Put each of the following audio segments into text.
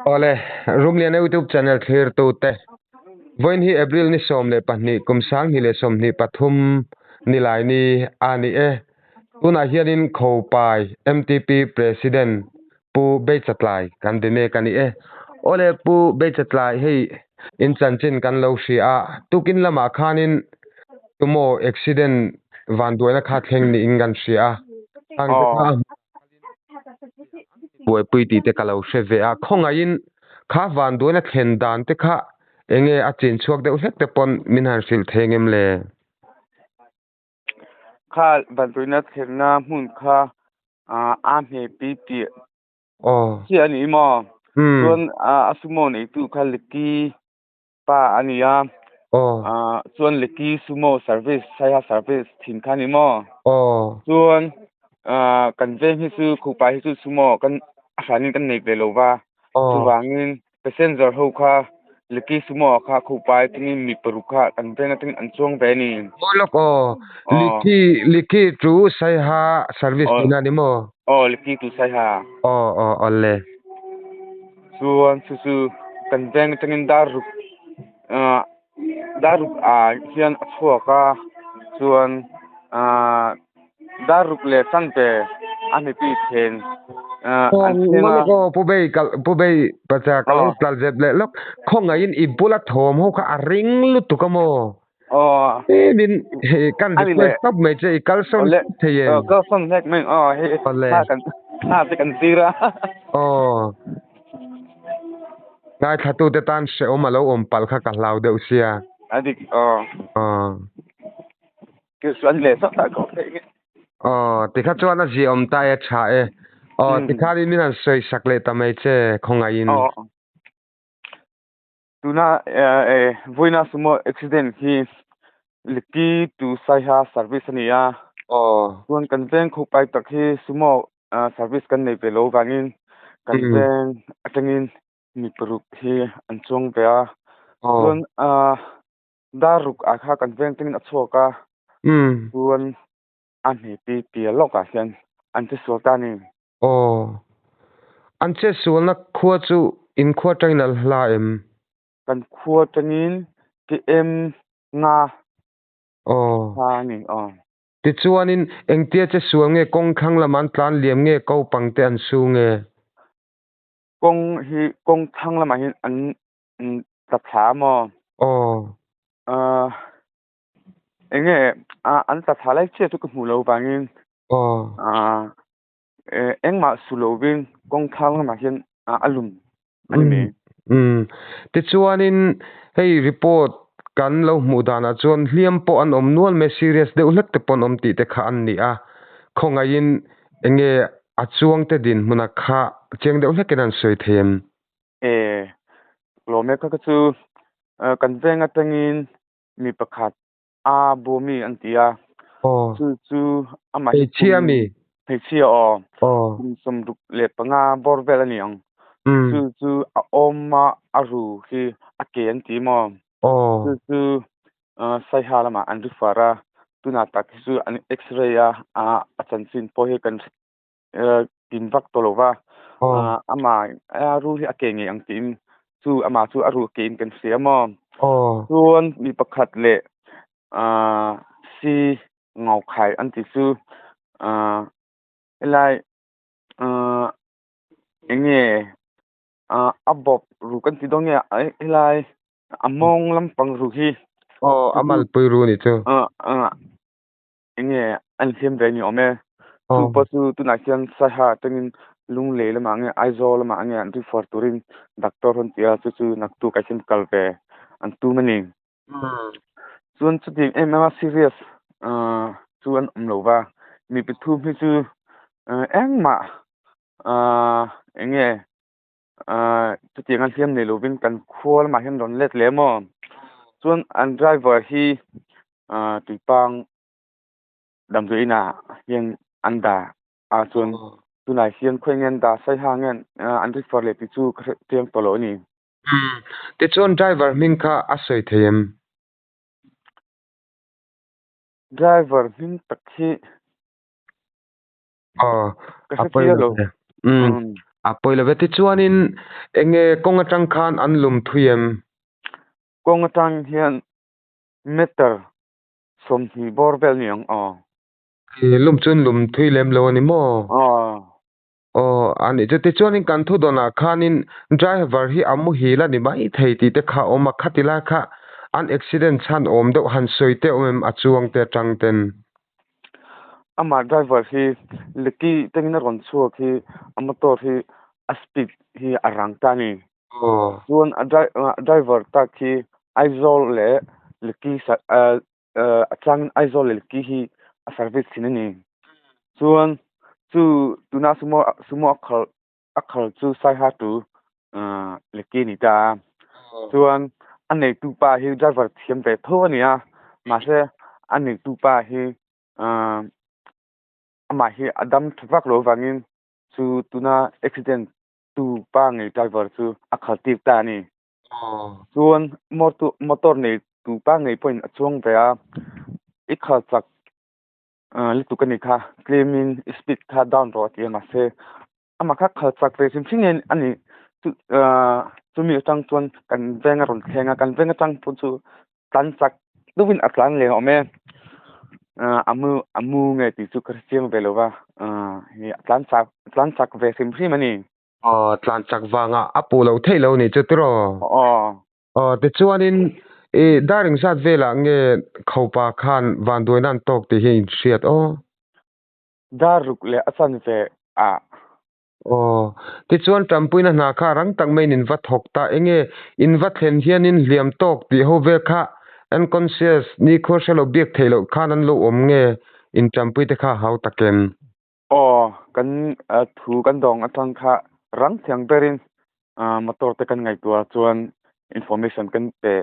Awle, Rumliana YouTube channel thlirtute, vawiin hi April ni 12 kum 2023 nilai ni a ni e. Tunah hianin Khopai MTP President Pu Beichatlai kan be mek a ni e. Awle Pu Beichatlai hei in chanchin kan lo hria a, tukin lamah khanin tumaw accident vanduaina kha thleng niin kan hria a, khangte kha a buaipui tih te ka lo hre ve a, khawngaihin kha vanduaina thlen dan te kha enge a chin chhuak deuh hlek te pawn min han hrilh thei ngem le? Kha vanduaina thlenna hmun kha a hme pi tih chiah a ni maw? Chuan a sumo neitu kha Liki pa a ni a, chuan Liki sumo service Saiha service thin kha a ni maw? Chuan kan veng hi chu khupa hi chu sumo kan a hranin kan nei ve lo va, chuvangin Passenger ho kha Liki sumo ah kha khupai tangin mi paruk kha kan veng atangin an chuang ve a ni. Aw lawk aw. Liki Liki chu Saiha service tihna a ni maw? Aw Liki chu Saiha. Aw aw awle. Chuan chu chu kan veng atangin dar ruk ah dar ruk ah hian a chhuak a chuan ah Dar ruk leh changte a hnipi then an thleng a. Aw Pu Bei kal Pu Bei pacha ka lo tlal zep leh lawk. Khawngaihin i bula thawm ho kha a ring lutuk a maw? Aw. Tlem hei kan request tawp mai che i kal sawn hlek thei em? Aw kal sawn hlek mai aw hei thla kan thla te kan zir a. Aw. Ngaithlatute tan hrehawm a lo awm palh kha ka hlau deuh sia. A dik aw. Aw. Chuan leh sawt tak kawp theih nge. Aw, tikha chuan a ziah awm ta e, tha e. Aw, tikhanin min han sawi sak leh ta mai che, khawngaihin. Aw, tuna vawiina sumo accident hi Liki to Saiha service a ni a. Aw. Chuan kan veng khawpai tak hi sumo service kan nei ve lo vangin kan veng atangin mi paruk hi an chuang ve a. Chuan Dar ruk ah kha kan veng tengin a chhuak a, chuan a hne pi pial lawk ah hian an che sual ta a ni. Aw, an che sualna khua chu in khua tangin a hla em? Kan khua tangin KM nga hla a ni, aw. Tichuanin engtia che sual nge kawng thlang lamah an tlan liam nge ko pang te an su nge? Kawng hi kawng thlang lamah hian an Ka thla maw? Aw. Ahh enge an ta thla lai chiah chu ka hmuh loh vangin Aw. Ahh engmah su lovin kawng thlang lamah hian a lum a ni mai. Umm tichuanin hei report kan lo hmuh danah chuan hliam pawh an awm nual mai serious deuh hlek te pawh an awm tih te kha an ni a, khawngaihin enge a chuangte dinhmuna kha chiang deuh hlekin an sawi thei em? E, lawm e kha kha chu kan veng atangin mi pakhat a bawmi an ti a, chu chu amah hi Hmeichhia mi? Hmeichhia aw, kum 65 bawr vel a ni ang. Chu chu a awm a a ru hi a ke an ti maw? Chu chu Saiha lamah an refer a, tunah tak hi chu an x-ray a, a chanchin pawh hi kan tin vak tawh lo va, ama a ru hi a ke ngei ang tiin chu ama chu a ru ke in kan hria maw? Chuan mi pakhat leh si ngau khai an tih chu helai eng nge a bawp ru kan tih dawn nge helai a mawng lampang ru hi. Aw a malpui ru a nih chu. Eng nge an hliam ve ni awm e. Chu pawh chu tunah hian Saiha atangin Lunglei lamah nge Aizawl lamah nge an refer turin doctor rawn ti a, chu chu naktuk ah hian kal ve an tum a ni. Chuan chutiang em em a serious chu an awm lo va, mi pathum hi chu engmah eng nge chutiang a hliam nei lovin kan khua lamah hian rawn let leh maw? Chuan an driver hi tuipang damdawi inah hian an dah a chuan tunah hian khawi nge an dah saiha nge an refer leh tih chu ka hre chiang tawh lo a ni. Tichuan driver hming kha a sawi thei em? Driver hming tak hi Aw, a pawimawh hle. A pawi lo ve. Tichuanin enge kawng atang khan an lum thui em? Kawng atang hian meter 20 bawr vel ni ang aw. Lum chu an lum thui lem lo a ni maw? Aw. Aw, a nih chu. Tichuanin kan thu dawnah khanin driver hi a muhil a ni mai thei tih te kha a awm a, khati lai kha an accident chhan awm deuh han sawi teh awm em a chuang te atang ten? Amah driver hi Leki tengin a rawn chhuak hi a motor hi a speed hi a rang ta a ni. Chuan a driver tak hi Aizawl leh Leki a changin Aizawl leh Leki hi a service thin a ni. Chuan chu tuna sumo sumo a khal a khal chu Saiha tu Leki a ni ta a. Chuan a neitu pa hi driver thiam ve tho a ni a, mahse a neitu pa hi amah hi a dam tha vak lo avangin chu tuna accident tu pa ngei driver chu a khal tir ta a ni. Chuan motor nei tu pa ngei pawhin a chuang ve a, i khal chak lutuk a ni kha, tlemin i speed kha down rawh a ti a mahse amah kha khal chak ve hrim hrim nge a ni chumi atang chuan kan veng a rawn thleng a, kan veng atang pawh chu tlan chak deuhin a tlan leh awm e, a mu a mu nge tih chu ka hre chiang ve lo va, a tlan chak tlan chak ve hrim hrim a ni. Aw tlan chak vangah a puh loh theih lo nih chu tiraw? Aw. Aw tichuanin i dar engzat velah nge Khopa khan vanduaina an tawk tih hi in hriat aw? Dar ruk leh a chan ve a. Aw tichuan Ṭampuina hna kha rang tak maiin in va thawk ta enge in va thlen hianin hliam tawk tih ho vel kha unconscious nikhua hre lo biak theih loh khan an lo awm nge in Ṭampui te kha hau takem? Aw, kan thu kan dawng atang kha rang thiang berin motor te kan ngaihtuah chuan information kan pe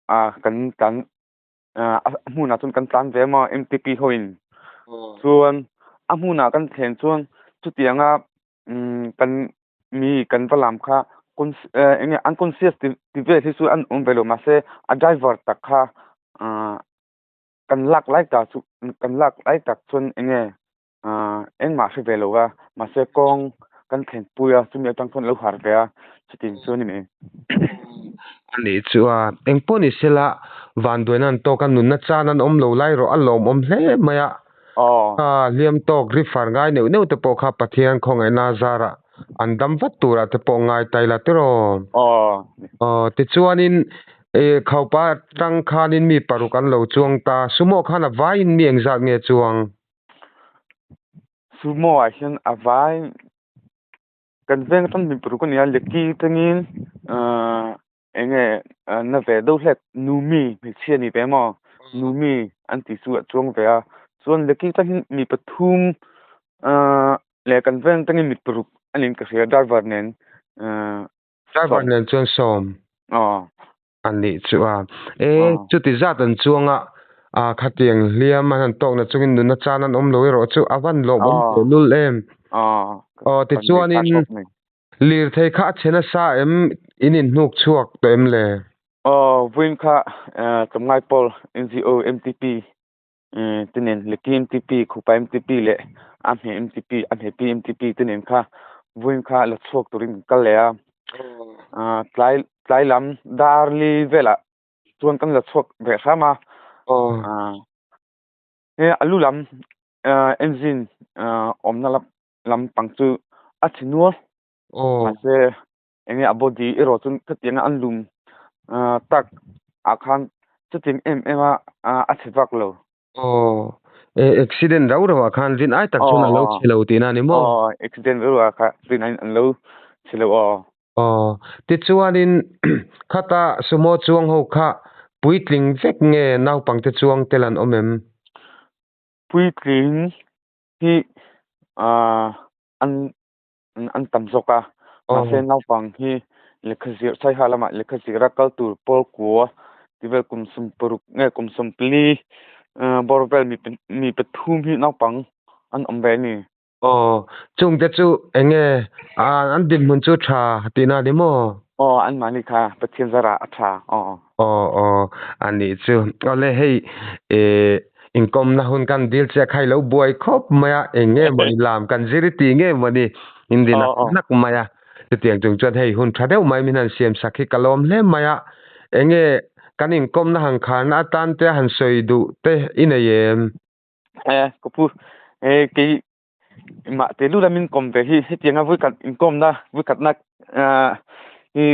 a, kan tlan a hmunah chuan kan tlan ve maw MTP hoin chuan a hmunah kan thlen chuan chutianga kan mi kan va lam kha eng nge unconscious ti vel hi chu an awm ve lo mahse a driver tak kha kan lak lai tak chu kan lak lai tak chuan eng nge ah engmah hre ve lo va mahse kawng kan thlen pui a chumi atang chuan a lo har ve a chutin chuan a ni. A nih chu a eng pawh ni sela vanduaina an tawk a nunna chan an awm lo lai rawh a lawmawm hle mai a hliam tawk ri far ngai neuh neuh te pawh kha Pathian khawngaihna zarah an dam vat turah te pawh ngai ta ila tiraw? Aw tichuanin ih khaupa atang khanin mi paruk an lo chuang ta sumo khan a vaiin mi engzat nge chuang? Sumo ah hian a vai kan veng atang mi paruk a ni a leki tangin ahh eng nge na ve deuh hlek numi hmeichhia a ni ve maw numi an tih chu a chuang ve a chuan leki tangin mi pathum ahh leh kan veng tangin mi paruk a niin ka hria driver nen ahh Driver nen chuan sawm. Aw. A nih chu a. E, chuti zat an chuang a, a khatiang hliam an han tawkna chungin nuna chan an awm lo erawh chu a van lawmawm teh lul em. Aw, tichuanin lirthei kha a chhe nasa em in inhnuk chhuak tawh em le? Aw, vawiin kha tlawmngai pawl NGO MTP te nen Leki MTP, Khupa MTP leh Amhe MTP, Amhepi MTP te nen kha vawiin kha la chhuak turin kan kal leh a. Tlai tlai lam dar li velah chuan kan la chhuak ve hram a. He a lu lam engine awmna lam pang chu a chhe nual. Mahse eng nge a body erawh chuan khatianga an lum tak ah khan chutiang em em a a chhe vak lo. Aw, e accident rau rau ah khan rin ai tak chuan a lo chhe lo tihna a ni maw? Aw, accident rau rau ah khan rin aiin an lo chhe lo aw. Aw, tichuanin khata sumo chuang ho kha puitling vek nge naupangte chuang tel an awm em? Puitling hi an an tam zawk a mahse naupang hi lehkha zir saiha lamah lehkha zira kal tur pawl kua ti vel kum sawm paruk nge kum sawm pali bawr vel mi pathum hi naupang an awm ve a ni. Aw chungte chu eng nge an dinhmun chu tha tihna a ni maw? Aw anmahni kha Pathian zarah a tha aw. Aw aw a nih chu awle hei ih Inkawmna hun kan dil che kha i lo buai khawp mai a, eng nge maw i lam kan zir i tih nge maw ni? In ri nak nak mai a. Chutiang chung chuan hei hun tha deuh mai min han siam sak hi ka lawm hle mai a. Enge kan inkawmna han kharna atan te han sawi duh te i nei em? E, ka pu, e, kei mah te lu lamin kawm ve hi hetianga vawikhat inkawmna vawikhatna hi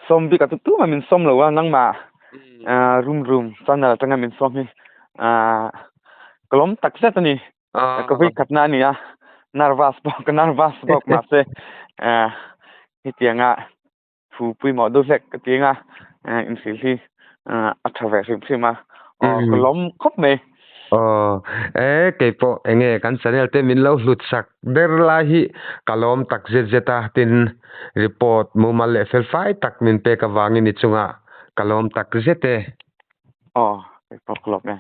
sawm bik a chu tumah min sawm lo a nangmah room room channel atanga min sawm hi ka lawm tak zet a ni ka vawikhatna a ni a nervous bawk ka nervous bawk mahse hetianga thu pawimawh deuh hlek ka ti anga inhrilh hi a tha ve hrim hrim a aw ka lawm khawp mai. Aw e keipawh enge kan channel te min lo hlut sak ber lai hi ka lawm tak zet zet a tin report mumal leh fel fai tak min pek avangin i chungah ka lawm tak zet e. Aw keipawh ka lawm e.